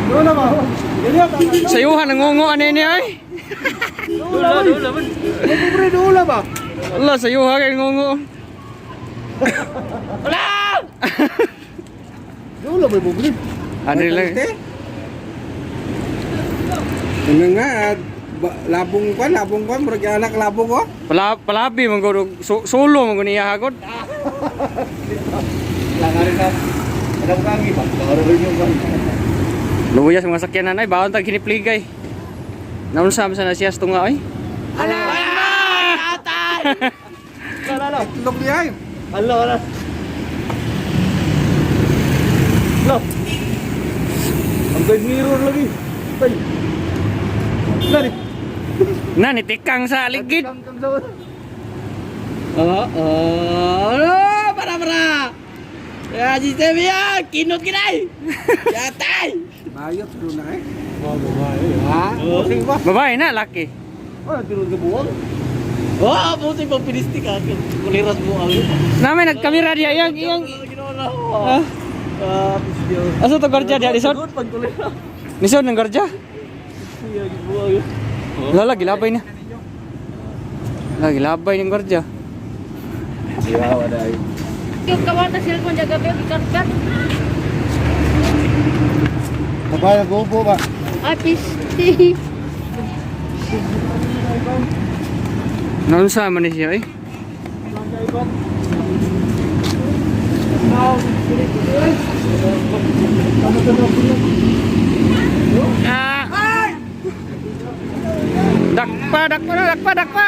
Dula ba? Sayuhan nangungo ani ni ay. Dula, dula man. Pobre dula ba? Allah, sayuha kay ngungo. Dula ba pobre? Ano lang. Ano nga, labong ko, murag anak labong ko. Pala palabi man gud solo man gud niya hagod. Langarin na. Alam ka ang iba. Klaro rin yung kan. Luya sa mga sakyanan ay bawon tag hinipligay. Naunsa man sa na siya sa tunga ay. Ala! La la. Itlog niya ay. Ala ala. Lo. Ang side mirror lagi. Tay. Lari. Na nitikang sa ligid. Kang kang sa. Oh, oh, para para. Ya, sistem ya, kinot kinay. Yatay. Bayot doon na eh. Ha? Pusing ba? Babae na laki. Oh, tinulog ka buwang. Oh, pusing pang pinistik ah. Kuliras mo ang. Nami nagkamera diya iyang iyang. Ah, ah, pistil. Asa to gwardiya diya lisod? Pag kuliras. Lisod ng gwardiya. Iya, buang. Lala gilabay na. Lala gilabay ng gwardiya. Yung kawata cellphone jaga gabi ikat-kat. Babae nag-ubo ba? Ay, pisti. Naunsa man ni siya ay. Ah! Dakpa, dakpa na, dakpa, dakpa.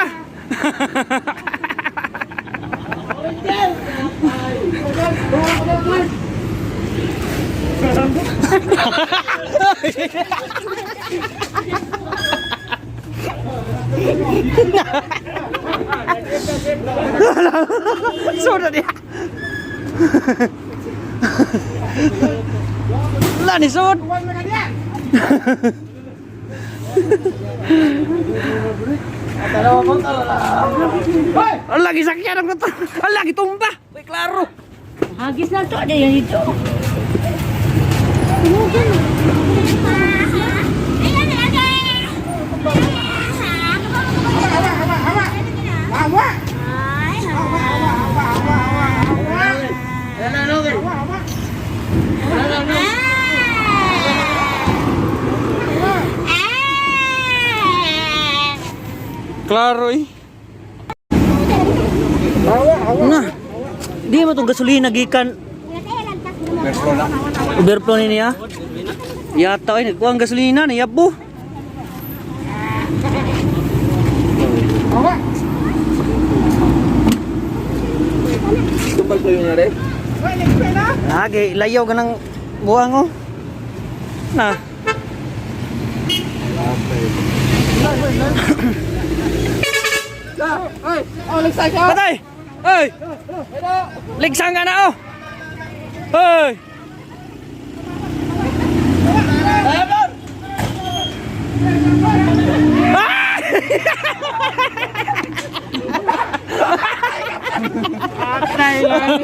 Sudah dia. Lah ni sud. Lagi sakit ang motor. Lagi tumba. Wih, klaro. Hagis na to, dia yang itu. Klaro eh. Nah. Di mo tong gasolina gikan. Overflow ni niya. Yata ay nagkuha ang gasolina ni yabo. Tumbal ko yung nare. Lagi layaw ka ng buwang oh. Na. Patay! Ay! Ligsang ka na oh! Ay! Ah! Patay lang.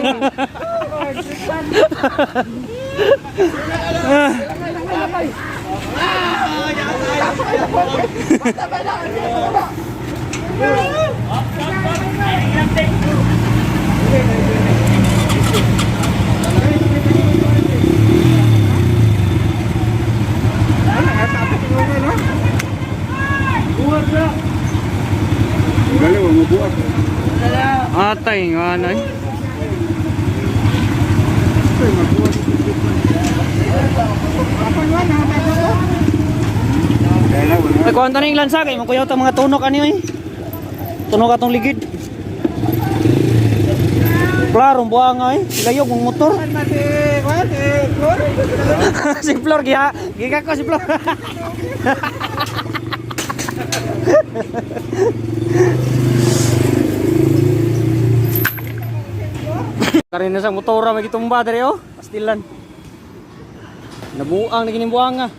Galing, wag mabuhat. Atay nga na eh. Ay, kuhan na yung lansa kay makuyaw ta mga tunok ani eh. Tunok atong ligid. Klaro buang ay, layog mong motor. Si Flor giha, giga ko si Flor. Karin na sa motora may gitumba diri oh, pastilan. Nabuang na gining buang ah.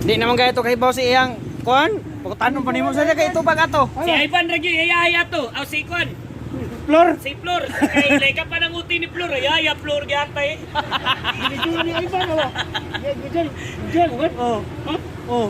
Di naman kaya to kahibaw si iyang kuan. Pagkutanon pa nimo sa kay itubag ato. Si Ivan ra gyud yaya to. Aw si Kwan. Flor. Si Flor. Kay leka pa nang uti ni Flor. Yaya Flor gyatay. Binidyo ni Ivan awa. Gujal, gujal, Oh. Oh.